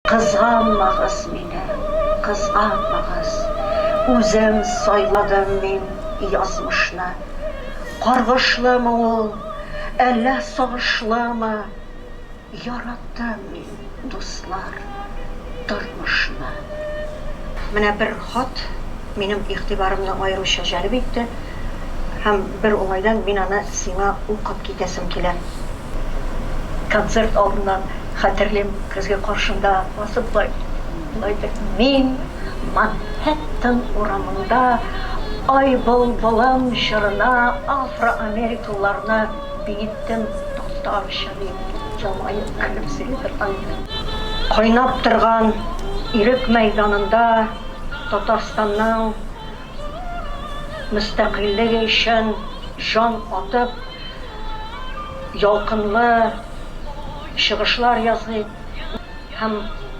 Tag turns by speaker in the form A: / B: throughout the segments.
A: Кызганмагыз мине, кызганмагыз, Үзем сайладым мин язмышны. Каргышлымы ул, әллә сагышлымы, Яраттым мин, дуслар, тормышны. Менә бер хат минем игътибарымны аеруча җәлеп итте һәм бер уңайдан мин аны сиңа укып китәсем килә. Концерт алдыннан хәтерлим, көзге каршында басып болай, болай итеп, Мин Манхэттен урамында Ай былбылым җырына афроамерикалыларны биеттем татарча дип елмаеп көлеп сөйли торган иде. Кайнап торган Ирек мәйданында Татарстанның мөстәкыйльлеге өчен җан атып, ялкынлы чыгышлар ясый һәм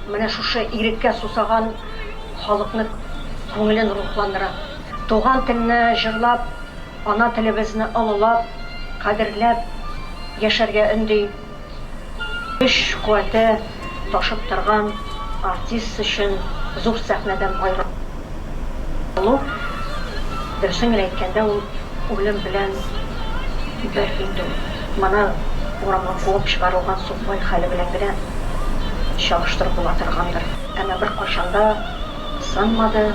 A: менә шушы иреккә сусаган халыкны күңелен рухландыра. Туган телне җырлап, ана телебезне олылап, кадерләп яшәргә өнди. Көч-куәте ташып торган артист өчен зур сәхнәдән аерылу, дөресен генә әйткәндә, ул үлем белән бер инде ул. Моны урамга куып чыгарылган сукбай хәле белән генә чагыштырып була торгандыр. Әмма беркайчан да Сынмады,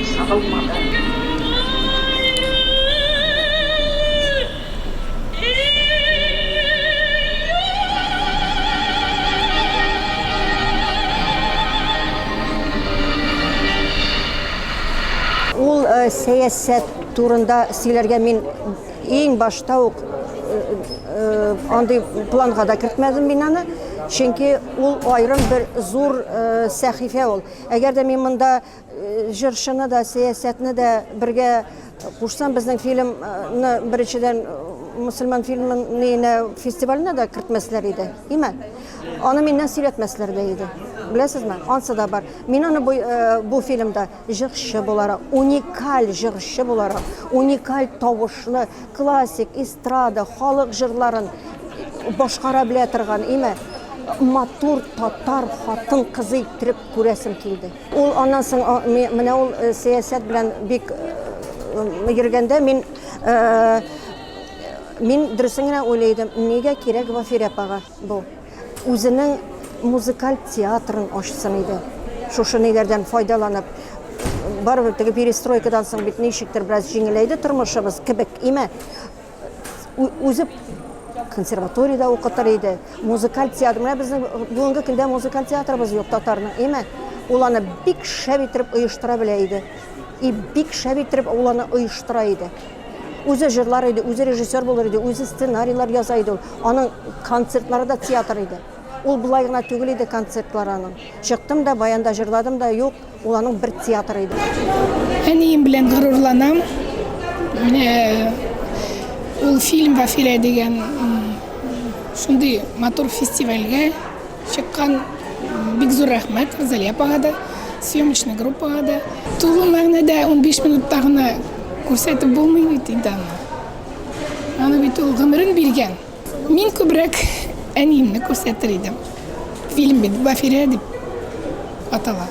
A: сыгылмады.
B: Ул сәясәт турында сөйләргә мин иң башта ук андый планга да кертмәдем мин аны, чөнки ул аерым бер зур сәхифә ул. Әгәр дә мин монда җырчыны да, сәясәтне дә бергә кушсам, безнең фильмны беренчедән мөселман фильмын фестиваленә дә кертмәсләр иде. Име? Аны миннән сөйләтмәсләр дә иде. Беләсезме? Ансы да бар. Мин аны бу, бу фильмда җырчы буларак, уникаль җырчы буларак, уникаль тавышлы, классик, эстрада, халык җырларын башкара белә торган, име? Матур татар хатын-кызы иттереп күрәсем килде. Ул аннан соң менә ул сәясәт белән бик йөргәндә мин мин дөресен генә уйлый идем, нигә кирәк Вафирә апага бу? Үзенең музыкаль театрын ачсын иде. Шушы ниләрдән файдаланып, барыбер теге перестройкадан соң бит ничектер бераз җиңеләйде тормышыбыз кебек, име? Үзе консерваториядә укытыр иде. Музыкаль театр. Менә безнең бүгенге көндә музыкаль театрыбыз юк татарның, име? Ул аны бик шәп иттереп оештыра белә иде. И бик шәп иттереп ул аны оештыра иде. Үзе җырлар иде, үзе режиссер булыр иде, үзе сценарийлар яза иде ул. Аның концертлары да театр иде. Ул болай гына түгел иде концертлар аның. Чыктым да, баянда җырладым да, юк, ул аның бер театр иде.
C: Әнием белән горурланам. Менә ул фильм Вафирә дигән шундый матур фестивальгә чыккан. Бик зур рәхмәт Розалия апага да, съемочный группага да. Тулы мәгънәдә 15 минутта гына күрсәтеп булмый бит инде аны. Аны бит ул гомерен биргән. Мин күбрәк әниемне күрсәтер идем. Фильм бит Вафирә дип атала.